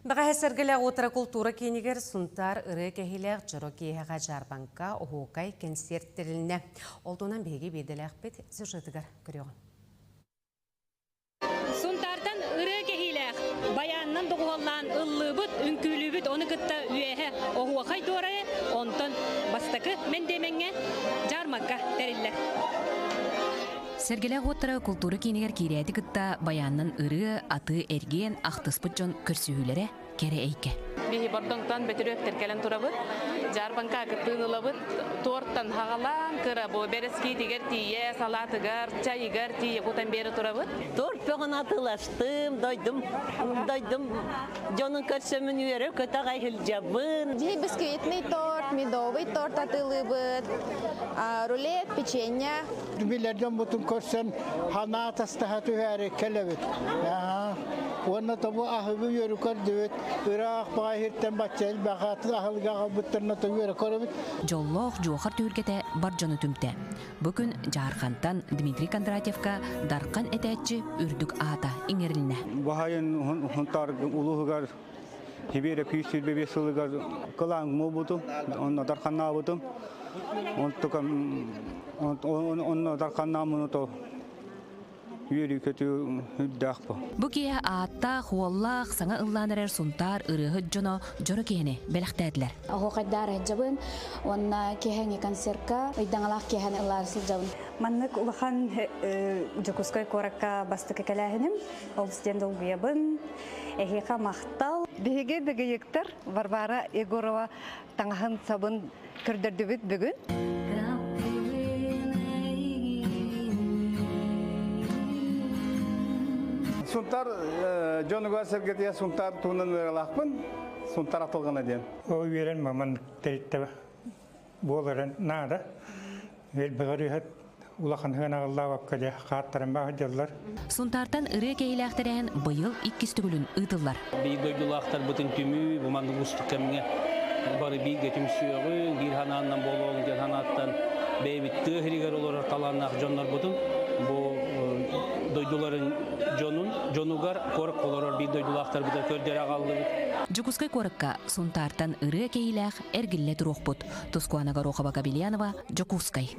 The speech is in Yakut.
Бэҕэһээ Сэргэлээх уотара култуура киинигэр Сунтаар ырыа кэһиилээх дьоро киэһэҕэ дьаарбаҥка, оһуокай, кэнсиэрт тэрилиннэ. Ол туһунан биһиги биирдэлээхпит сюжетыгар көрүөҕүҥ. Сунтаартан ырыа кэһиилээх, байаанынан доҕуһуоллаан ыллыыбыт, үҥкүүлүүбүт, ону кытта үөһэ оһуохай дуорайы, онтон бастакы мэндиэмэҥҥэ дьаармаҥка тэриллэр. Сэргэлээх уоттара култуура киинигэр киирээти кытта байаанынан ырыа, атыы-эргиэн, ахтыспыт дьон көрсүһүүлэрэ кэрэ эйгэ. Биһи Бордоҥтон Бөтүрүөптэр кэлэн турабыт. Дьаарбаҥка кыттыын ылабыт. Туортан хаҕалаан кыра бу бэрэскиитигэр тиийэ, салаатыгар, чайыгар тиийэ кутан биэрэ турабыт. Торт бөҕөн атыыластым, дойдум, дойдум дьонун көрсөмүн үөрэ көтө аҕай сылдьабын. Биһи бисквитный торт, медовый торт атыылыыбыт, рулет, печенье. Билэр дьоммутун көрсөн санаа атастаһа түһээри кэлэбит. Уонна тобу аһыгы үөрү көрдүбүт. Ыраах баҕай сиртэн бачча элбэх аһылыгы аҕалбыттарына то үөрэ көрөбүт. Дьоллоох дьуохар түһүлгэтэ бар дьону түмтэ. Бу күн Дьаархантан Дмитрий Кондратьевка Дархан этээччи үрдүк аата иҥэрилиннэ. Баһайын Хунтаар улууһугар Сибиэрэ 125 сылыгар кылаан буолбутум, онно дарханнаабытым. Онно дарханнааммын то үөрүү-көтүү үрдээх бу. Бу киэһэ ааттаах, уоллаах, саҥа ыллаан эрэр Сунтаар ырыаһыт дьоно дьоро киһини бэлэхтээтилэр. Оһуохайдаар сылдьабын уонна киэһэҥҥи концертка ыйдаҥалаах киэһэни ыллаары сылдьабын. Маннык улахан Дьокуускай куоракка бастакы кэлээһиним. Олус диэн долгуйабын. Эһиэхэ махтал. Биһиги дыгыйыктар Варвара Егорова таҥаһын сабын көрдөрдүбүт бүгүн. Сунтар дьонугар сэргэтигэр Сунтар туһунан ыаралаахпын. Сунтар атылгана диэн. Ол үөрэн маман тэрилтэ буоларын наада. Элбэҕэр улахан ыанаҕыллаабакка дьэ хааттаран баһдьаллар. Сунтаартан ырыа кэһиилээх тэрээһин быйыл иккис төгүлүн ыытыллар. Биир дойдулаахтарбытын түмүү, бу маннык уустук кэмҥэ бары бииргэ түмсүөҕүҥ, биир санааннан буолуоҕуҥ диэн санааттан бэйэбит тыа сиригэр олорор талааннаах дьоннорбутун бу дойдуларын дьонун дьонугар куоракка олорор биир дойдулаахтарбытын көрдөрө аҕаллыбыт. Дьокуускай куоракка Сунтаартан ырыа кэһиилээх эргиллэ туруохпут. Тускуана Горохова-Кабельянова, Дьокуускай.